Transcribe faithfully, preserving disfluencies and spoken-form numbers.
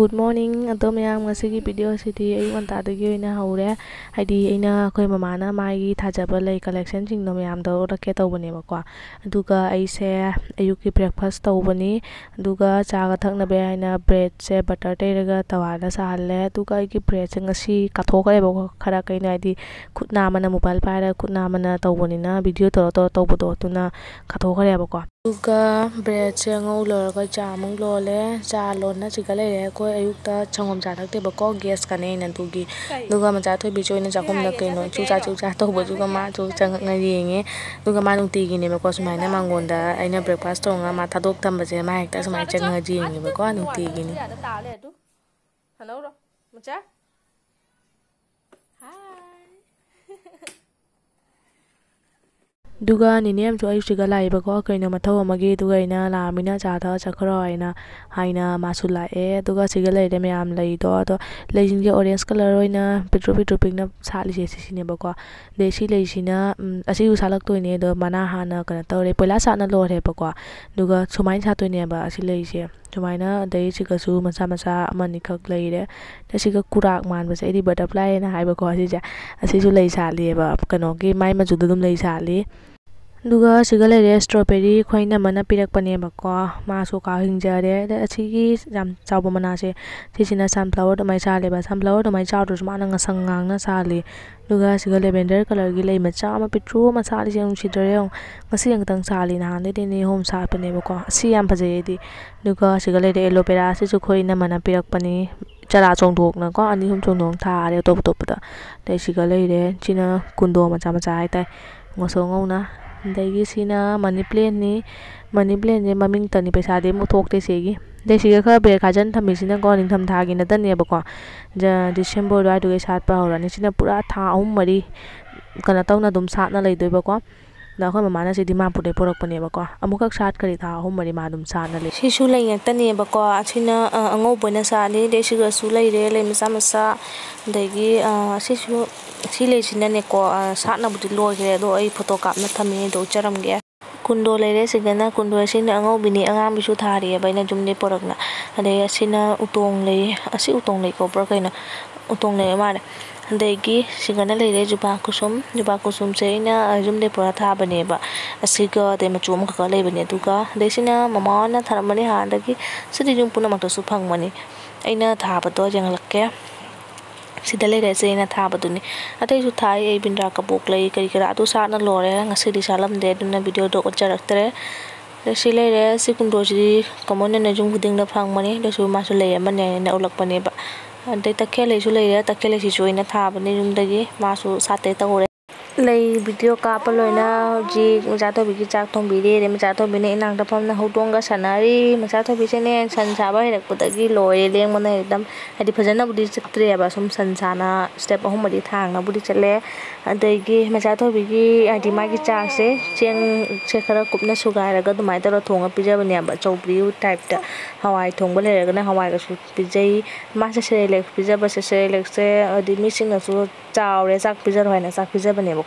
Good morning ꯑꯗꯣ ꯃꯌꯥꯝ, ꯉꯁꯤꯒꯤ video ꯑꯁꯤꯗꯤ ꯑꯌꯨꯛ ꯉꯟꯇꯥꯗꯒꯤ ꯑꯣꯏꯅ ꯍꯧꯔꯦ꯫ ꯍꯥꯏꯗꯤ ꯑꯩꯅ ꯑꯩꯈꯣꯏ ꯃꯃꯥꯅ ꯃꯥꯒꯤ ꯊꯥꯖꯕ ꯂꯩ collectionꯁꯤꯡꯗꯣ ꯃꯌꯥꯝꯗꯣ ꯎꯠꯂꯛꯀꯦ ꯇꯧꯕꯅꯦꯕꯀꯣ꯫ ꯑꯗꯨꯒ ꯑꯩꯁꯦ ꯑꯌꯨꯛꯀꯤ breakfast ꯇꯧꯕꯅꯤ꯫ ꯑꯗꯨꯒ ꯆꯥꯒ ꯊꯛꯅꯕ ꯍꯥꯏꯅ breadꯁꯦ butter ꯇꯩꯔꯒ ꯇꯋꯥꯗ ꯁꯥꯍꯜꯂꯦ꯫ ꯑꯗꯨꯒ ꯑꯩꯒꯤ breadꯁꯦ ꯉꯁꯤ ꯀꯥꯊꯣꯛꯈ꯭ꯔꯦꯕꯀꯣ, ꯈꯔ ꯀꯩꯅꯣ, ꯍꯥꯏꯗꯤ ꯈꯨꯠ ꯅꯥꯝꯃꯅ mobile ꯄꯥꯏꯔꯒ ꯈꯨꯠ ꯅꯥꯝꯃꯅ ꯇꯧꯕꯅꯤꯅ, video ꯇꯧꯔ ꯇꯧꯔ ꯇꯧꯕꯗꯣ, ꯑꯗꯨꯅ ꯀꯥꯊꯣꯛꯈ꯭ꯔꯦꯕꯀꯣ꯫ ꯑꯗꯨꯒ breadꯁꯦ ꯉꯧ ꯂꯣꯏꯔꯒ ꯆꯥ ꯑꯃꯨꯛ ꯂꯣꯜꯂꯦ꯫ ꯆꯥ ꯂꯣꯟꯅ ꯁꯤꯒ ꯂꯩꯔꯦ꯫ ꯑꯩꯈꯣꯏ ꯑꯌꯨꯛꯇ ꯁꯪꯒꯣꯝ ꯆꯥ ꯊꯛꯇꯦꯕꯀꯣ, gasꯀꯅꯦꯅ ꯑꯗꯨꯒꯤ꯫ ꯑꯗꯨꯒ ꯃꯆꯥ ꯊꯣꯏꯕꯤꯁꯨ ꯑꯩꯅ ꯆꯥꯛꯈꯨꯝꯗ ꯀꯩꯅꯣ ꯆꯨꯖꯥ ꯆꯨꯖꯥ ꯇꯧꯕꯗꯨꯒ ꯃꯥꯁꯨ ꯆꯪꯉꯛꯅ ꯌꯦꯡꯉꯦ꯫ ꯑꯗꯨꯒ ꯃꯥ ꯅꯨꯡꯇꯤꯒꯤꯅꯦꯕꯀꯣ ꯁꯨꯃꯥꯏꯅ ꯃꯉꯣꯟꯗ ꯑꯩꯅ breakfast ꯊꯣꯡꯉꯒ ꯃꯥ ꯊꯥꯗꯣꯛ ꯊꯝꯕꯁꯦ, ꯃꯥ ꯍꯦꯛꯇ ꯁꯨꯃꯥꯏꯅ ꯆꯪꯉ ꯌꯦꯡꯉꯦꯕꯀꯣ ꯅꯨꯡꯇꯤꯒꯤꯅꯤ꯫ ꯁꯥꯟꯅꯧꯔꯣ, ꯃꯆꯥ꯫ Hi꯫ ꯑꯗꯨꯒ ꯅꯦꯅꯦ ꯑꯃꯁꯨ ꯑꯌꯨꯛꯁꯤꯒ ꯂꯥꯛꯑꯦꯕꯀꯣ, ꯀꯩꯅꯣ ꯃꯊꯧ ꯑꯃꯒꯤ꯫ ꯑꯗꯨꯒ ꯑꯩꯅ ꯂꯥꯛꯑꯃꯤꯅ ꯆꯥ ꯊꯛꯑ ꯆꯠꯈ꯭ꯔꯣ ꯍꯥꯏꯅ, ꯍꯥꯏꯅ ꯃꯥꯁꯨ ꯂꯥꯛꯑꯦ꯫ ꯑꯗꯨꯒ ꯁꯤꯒ ꯂꯩꯔꯦ ꯃꯌꯥꯝ ꯂꯩꯗꯣ꯫ ꯑꯗꯣ ꯂꯩꯁꯤꯡꯁꯦ orange colour ꯑꯣꯏꯅ ꯄꯤꯛꯇ꯭ꯔꯨ ꯄꯤꯛꯇ꯭ꯔꯨ ꯄꯤꯛꯅ ꯁꯥꯠꯂꯤꯁꯦ ꯁꯤꯁꯤꯅꯦꯕꯀꯣ꯫ ꯑꯗꯩ ꯁꯤ ꯂꯩꯁꯤꯅ, ꯎꯝ, ꯑꯁꯤꯁꯨ ꯁꯥꯠꯂꯛꯇꯣꯏꯅꯦ꯫ ꯑꯗꯣ ꯃꯅꯥ ꯍꯥꯟꯅ ꯀꯩꯅꯣ ꯇꯧꯔꯦ, ꯄꯣꯏꯂꯥ ꯁꯥꯠꯅ ꯂꯣꯏꯔꯦꯕꯀꯣ꯫ ꯑꯗꯨꯒ ꯁꯨꯃꯥꯏꯅ ꯁꯥꯠꯇꯣꯏꯅꯦꯕ ꯑꯁꯤ ꯂꯩꯁꯦ꯫ ꯁꯨꯃꯥꯏꯅ, ꯑꯗꯩ ꯁꯤꯒꯁꯨ ꯃꯆꯥ ꯃꯆꯥ ꯑꯃꯅꯤꯈꯛ ꯂꯩꯔꯦ꯫ ꯑꯗꯩ ꯁꯤꯒ ꯀꯨꯔꯥꯛ ꯃꯥꯟꯕꯁꯦ, ꯑꯩꯗꯤ butterfly ꯍꯥꯏꯅ ꯍꯥꯏꯕꯀꯣ ꯑꯁꯤꯁꯦ꯫ ꯑꯁꯤꯁꯨ ꯂꯩ ꯁꯥꯠꯂꯤꯑꯕ, ꯀꯩꯅꯣꯒꯤ ꯃꯥꯏ ꯃꯆꯨꯗ ꯑꯗꯨꯝ ꯂꯩ ꯁꯥꯠꯂꯤ꯫ ꯑꯗꯨꯒ ꯁꯤꯒ ꯂꯩꯔꯦ strawberry, ꯑꯩꯈꯣꯏ ꯏꯅꯝꯃꯅ ꯄꯤꯔꯛꯄꯅꯦꯕꯀꯣ, ꯃꯥꯁꯨ ꯀꯥ ꯍꯤꯡꯖꯔꯦ꯫ ꯑꯗꯩ ꯑꯁꯤꯒꯤ ꯌꯥꯝ ꯆꯥꯎꯕ ꯃꯅꯥꯁꯦ, ꯁꯤꯁꯤꯅ sunflower ꯑꯗꯨꯃꯥꯏꯅ ꯁꯥꯠꯂꯦꯕ꯫ Sunflower ꯑꯗꯨꯃꯥꯏꯅ ꯆꯥꯎꯗ꯭ꯔꯁꯨ ꯃꯥꯅ ꯉꯁꯪ ꯉꯥꯡꯅ ꯁꯥꯠꯂꯤ꯫ ꯑꯗꯨꯒ ꯁꯤꯒ lavender colourꯒꯤ ꯂꯩ ꯃꯆꯥ ꯑꯃ ꯄꯤꯛꯇ꯭ꯔꯨ ꯑꯃ ꯁꯥꯠꯂꯤꯁꯦ ꯅꯨꯡꯁꯤꯗ꯭ꯔꯥ ꯌꯦꯡꯉꯨ꯫ ꯉꯁꯤ ꯈꯛꯇꯪ ꯁꯥꯠꯂꯤ, ꯅꯍꯥꯟꯗꯩꯗꯤ ꯑꯅꯤ ꯑꯍꯨꯝ ꯁꯥꯠꯄꯅꯦꯕꯀꯣ꯫ ꯑꯁꯤ ꯌꯥꯝ ꯐꯖꯩ ꯑꯩꯗꯤ꯫ ꯑꯗꯨꯒ ꯁꯤꯒ ꯂꯩꯔꯦ aloe vera, ꯁꯤꯁꯨ ꯑꯩꯈꯣꯏ ꯏꯅꯝꯃꯅ ꯄꯤꯔꯛꯄꯅꯤ꯫ ꯆꯔꯥ ꯆꯣꯡꯊꯣꯛꯅꯀꯣ, ꯑꯅꯤ ꯑꯍꯨꯝ ꯆꯣꯡꯊꯣꯛꯅ ꯊꯥꯔꯦ ꯑꯇꯣꯞ ꯑꯇꯣꯞꯄꯗ꯫ ꯑꯗꯩ ꯁꯤꯒ ꯂꯩꯔꯦ, ꯁꯤꯅ ꯀꯨꯟꯗꯣ ꯃꯆꯥ ꯃꯆꯥ ꯍꯥꯏꯇꯥꯔꯦ, ꯉꯧꯁꯣꯛ ꯉꯧꯅ꯫ ꯑꯗꯒꯤ ꯁꯤꯅ money plantꯅꯤ꯫ Money plantꯁꯦ ꯃꯃꯤꯡꯇꯅꯤ, ꯄꯩꯁꯥꯗꯤ ꯑꯃꯨꯛ ꯊꯣꯛꯇꯦ ꯁꯤꯒꯤ꯫ ꯑꯗꯩ ꯁꯤꯒ ꯈꯔ ꯕꯦꯔ ꯈꯥꯖꯟ ꯊꯝꯃꯤꯁꯤꯅꯀꯣ, ꯅꯤꯡꯊꯝꯊꯥꯒꯤ ꯅꯠꯇꯅꯦꯕꯀꯣ, ꯖ-, December ꯑꯗꯨꯋꯥꯏꯗꯨꯗꯒꯤ ꯁꯥꯠꯄ ꯍꯧꯔꯅꯤ꯫ ꯁꯤꯅ ꯄꯨꯔꯥ ꯊꯥ ꯑꯍꯨꯝ ꯃꯔꯤ ꯀꯩꯅꯣ ꯇꯧꯅ ꯑꯗꯨꯝ ꯁꯥꯠꯅ ꯂꯩꯗꯣꯏꯕꯀꯣ꯫ ꯑꯗ ꯑꯩꯈꯣꯏ ꯃꯃꯥꯅ ꯁꯤ ꯗꯤꯃꯥꯄꯨꯔꯗꯩ ꯄꯨꯔꯛꯄꯅꯦꯕꯀꯣ꯫ ꯑꯃꯨꯛꯈꯛ ꯁꯥꯠꯈ꯭ꯔꯗꯤ ꯊꯥ ꯑꯍꯨꯝ ꯃꯔꯤ ꯃꯥ ꯑꯗꯨꯝ ꯁꯥꯠꯅ ꯂꯩ꯫ ꯁꯤꯁꯨ ꯂꯩ ꯉꯥꯛꯇꯅꯦꯕꯀꯣ꯫ ꯑꯁꯤꯅ, ꯑ, ꯑꯉꯧꯕ ꯑꯣꯏꯅ ꯁꯥꯠꯂꯤ꯫ ꯑꯗꯩ ꯁꯤꯒꯁꯨ ꯂꯩꯔꯦ, ꯂꯩ ꯃꯆꯥ ꯃꯆꯥ꯫ ꯑꯗꯒꯤ, ꯑ, ꯁꯤꯁꯨ, ꯁꯤ ꯂꯩꯁꯤꯅꯅꯦꯀꯣ, ꯑ, ꯁꯥꯠꯅꯕꯨꯗꯤ ꯂꯣꯏꯈ꯭ꯔꯦ꯫ ꯑꯗꯣ ꯑꯩ photo ꯀꯥꯞꯅ ꯊꯝꯃꯤ, ꯑꯗꯣ ꯎꯠꯆꯔꯝꯒꯦ꯫ ꯀꯨꯟꯗꯣ ꯂꯩꯔꯦ꯫ ꯁꯤꯗꯅ ꯀꯨꯟꯗꯣ ꯑꯁꯤꯅ ꯑꯉꯧꯕꯤꯅꯤ, ꯑꯉꯥꯡꯕꯤꯁꯨ ꯊꯥꯔꯤꯑꯕ ꯑꯩꯅ ꯌꯨꯝꯗꯒꯤ ꯄꯣꯔꯛꯅ꯫ ꯑꯗꯩ ꯑꯁꯤꯅ ꯎꯇꯣꯡ ꯂꯩ, ꯑꯁꯤ ꯎꯇꯣꯡ ꯂꯩ ꯀꯧꯕ꯭ꯔꯥ ꯀꯩꯅꯣ? ꯎꯇꯣꯡ ꯂꯩ ꯃꯥꯜꯂꯦ꯫ ꯑꯗꯒꯤ ꯁꯤꯒꯅ ꯂꯩꯔꯦ ꯖꯨꯕꯥ ꯀꯨꯁꯨꯝ꯫ ꯖꯨꯕꯥ ꯀꯨꯁꯨꯝꯁꯦ ꯑꯩꯅ ꯌꯨꯝꯗꯒꯤ ꯄꯨꯔꯛꯑ ꯊꯥꯕꯅꯦꯕ꯫ ꯑꯁꯤꯒ ꯑꯗꯩ ꯃꯆꯨ ꯑꯃꯈꯛꯀ ꯂꯩꯕꯅꯦ꯫ ꯑꯗꯨꯒ ꯑꯗꯩ ꯁꯤꯅ ꯃꯃꯥ ꯍꯣꯏꯅ ꯊꯥꯔꯝꯕꯅꯤ ꯍꯥꯟꯅꯗꯒꯤ꯫ ꯁꯤꯗꯤ ꯌꯨꯝ ꯄꯨꯝꯅꯃꯛꯇꯁꯨ ꯐꯪꯕꯅꯤ꯫ ꯑꯩꯅ ꯊꯥꯕꯗꯣ ꯌꯦꯡꯍꯜꯂꯛꯀꯦ꯫ ꯁꯤꯗ ꯂꯩꯔꯦ, ꯁꯤ ꯑꯩꯅ ꯊꯥꯕꯗꯨꯅꯤ꯫ ꯑꯇꯩꯁꯨ ꯊꯥꯏ ꯑꯩ, ꯕꯤꯟꯗ꯭ꯔꯥ ꯀꯕꯣꯛ ꯂꯩ ꯀꯔꯤ ꯀꯔꯥ, ꯑꯗꯨ ꯁꯥꯠꯅ ꯂꯣꯏꯔꯦ꯫ ꯉꯁꯤꯗꯤ ꯁꯥꯠꯂꯝꯗꯦ, ꯑꯗꯨꯅ ꯚꯤꯗꯤꯑꯣꯗꯣ ꯎꯠꯆꯔꯛꯇ꯭ꯔꯦ꯫ ꯑꯗꯩ ꯁꯤ ꯂꯩꯔꯦ, ꯁꯤ ꯀꯨꯟꯗꯣꯁꯤꯗꯤ ꯀꯃꯟ ꯑꯣꯏꯅ ꯌꯨꯝ ꯈꯨꯗꯤꯡꯗ ꯐꯪꯕꯅꯤ, ꯑꯗꯨꯁꯨ ꯃꯥꯁꯨ ꯂꯩ ꯑꯃꯅꯦ ꯍꯥꯏꯅ ꯎꯠꯂꯛꯄꯅꯦꯕ꯫ ꯑꯗꯩ ꯇꯈꯦꯜ ꯂꯩꯁꯨ ꯂꯩꯔꯦ, ꯇꯈꯦꯜ ꯂꯩꯁꯤꯁꯨ ꯑꯩꯅ ꯊꯥꯕꯅꯦ ꯌꯨꯝꯗꯒꯤ, ꯃꯥꯁꯨ ꯁꯥꯠꯇꯦ ꯇꯧꯔꯦ꯫ ꯂꯩ ꯚꯤꯗꯤꯑꯣ ꯀꯥꯞꯄ ꯂꯣꯏꯅ ꯍꯧꯖꯤꯛ ꯃꯆꯥ ꯊꯣꯏꯕꯤꯒꯤ ꯆꯥꯛ ꯊꯣꯡꯕꯤꯔꯦ꯫ ꯑꯗꯩ ꯃꯆꯥ ꯊꯣꯏꯕꯤꯅ ꯏꯅꯥꯛꯇ ꯐꯝꯅ ꯍꯧꯗꯣꯡꯒ ꯁꯥꯟꯅꯔꯤ꯫ ꯃꯆꯥ ꯊꯣꯏꯕꯤꯁꯤꯅꯦ ꯁꯟ ꯁꯥꯕ ꯍꯩꯔꯛꯄꯗꯒꯤ ꯂꯣꯏꯔꯦ, ꯂꯦꯡꯕꯅ ꯑꯦꯛꯗꯝ꯫ ꯍꯥꯏꯗꯤ ꯐꯖꯅꯕꯨꯗꯤ ꯆꯠꯇ꯭ꯔꯦꯕ, ꯁꯨꯝ ꯁꯟ ꯁꯥꯅ ꯁ꯭ꯇꯦꯞ ꯑꯍꯨꯝ ꯃꯔꯤ ꯊꯥꯡꯅꯕꯨꯗꯤ ꯆꯠꯂꯦ꯫ ꯑꯗꯒꯤ ꯃꯆꯥ ꯊꯣꯏꯕꯤꯒꯤ ꯍꯥꯏꯗꯤ ꯃꯥꯒꯤ ꯆꯥꯛꯁꯦ, ꯆꯦꯡꯁꯦ ꯈꯔ ꯀꯨꯞꯅ ꯁꯨꯒꯥꯏꯔꯒ ꯑꯗꯨꯃꯥꯏꯅ ꯇꯧꯔ ꯊꯣꯡꯉ ꯄꯤꯖꯕꯅꯦꯕ꯫ ꯆꯧꯕ꯭ꯔꯤ ꯇꯥꯏꯞꯇ ꯍꯋꯥꯏ ꯊꯣꯡꯕ ꯂꯩꯔꯒꯅ ꯍꯋꯥꯏꯒꯁꯨ ꯄꯤꯖꯩ꯫ ꯃꯥꯁꯦ ꯁꯦꯔꯦꯂꯦꯛ ꯄꯤꯖꯕꯁꯦ, ꯁꯦꯔꯦꯂꯦꯛꯁꯦ ꯍꯥꯏꯗꯤ ꯃꯤꯁꯤꯡꯅꯁꯨ ꯆꯥꯎꯔꯦ, ꯆꯥꯛ ꯄꯤꯖꯔꯣ ꯍꯥꯏꯅ ꯆꯥꯛ ꯄꯤꯖꯕꯅꯦꯕ꯫